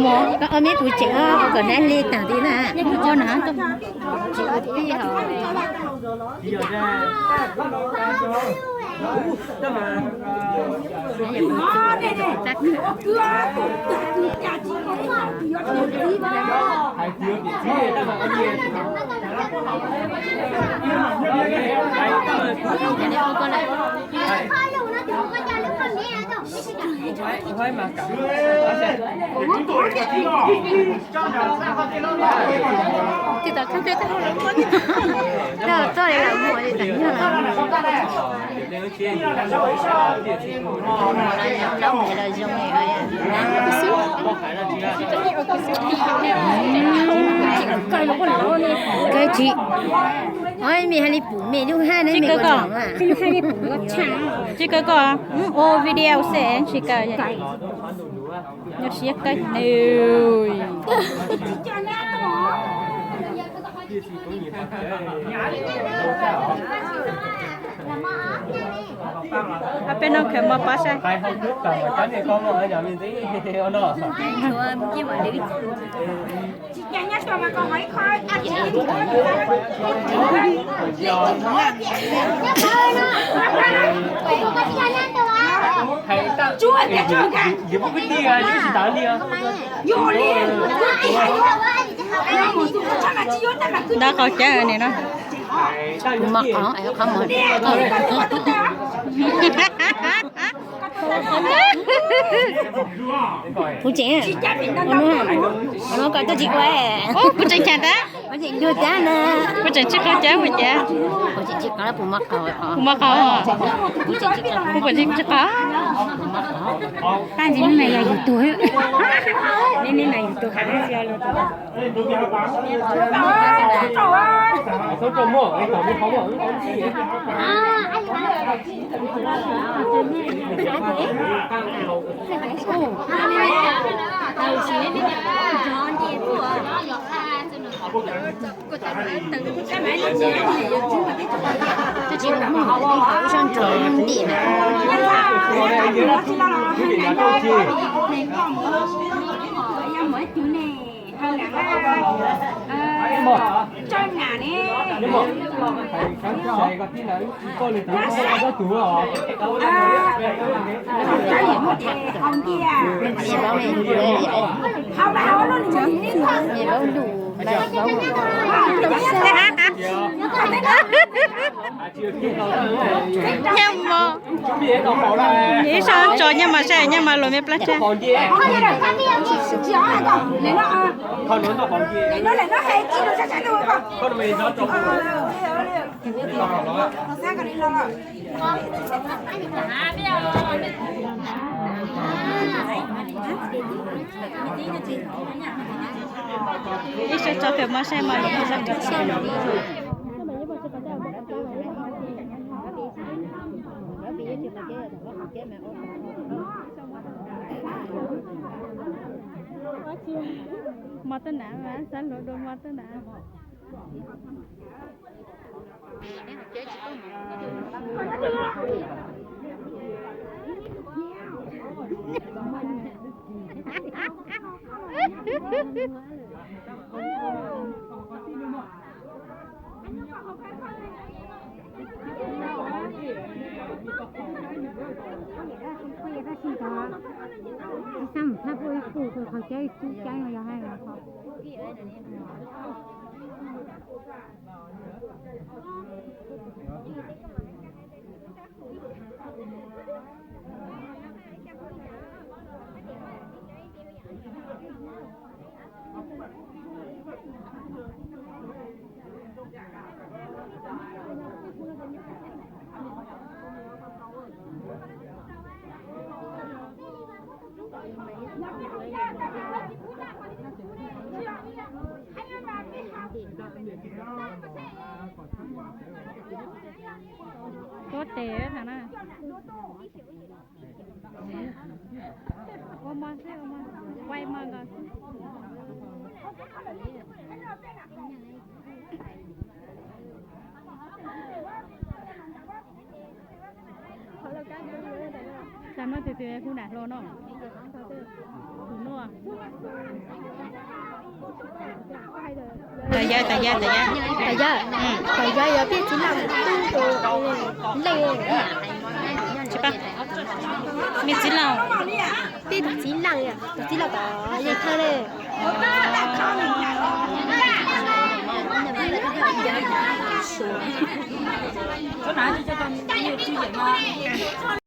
Koj ob me kuv tseem ob kom nab li tag ti na. Ua na, tseem ua tij hos. Tsis tau txog tej tag, txog li lawm mus li tas yog lawm. Lawv mus los zoo li. Kawg tsis, oj, me hais li pum me lub haj ne me koj. Tsis kawg koj, ua video xwb tsis kawg. Nyob siab kawg nws. Peb no khaws mov pov saib. Nta qau cawv ni no. Kuv mov qhauv, qhov mov. Kuv tseem, ua no kom tuaj tsis ua. Kuv tseem tseem tab, kuv tseem ncuag tab na. Kuv tseem tsis qhov cawv ua cas. Kuv tseem tsis qhov, kuv mov qhauv, kuv mov qhauv. Kuv tseem tsis qhov. Tab sis neb mas yog yus tug, neb, neb mas yus tug hais xwb los. Twb tsis muaj ib tug ib tug ib sab ntsuag ntim na. Niam laus lus, niam laus lus. Nyob mog, ib sab tso nyob mas saib, nyob mas luag me plab tsag. Ib sab tso kawg mog saib mas luag me plab tsag. Mos tab nam, xav hluas dua mos tab nam. Xab mus thab pub ib pug, qhov cab ib tub cab no yog hais los qhov. Tuab tes na. Ua mov xwb, ua mov, quay mov nkaus xwb. Muab tus twg hu nam hlo no? Tus no. Tais Yawg, Tais Yawg, Tais Yawg. Tais Yawg, Tais Yawg yog peb txiv laug tub tus leej. Tsis paub. Me txiv laug. Peb tus txiv laug, tus txiv laug tom Yawg Thawj ne.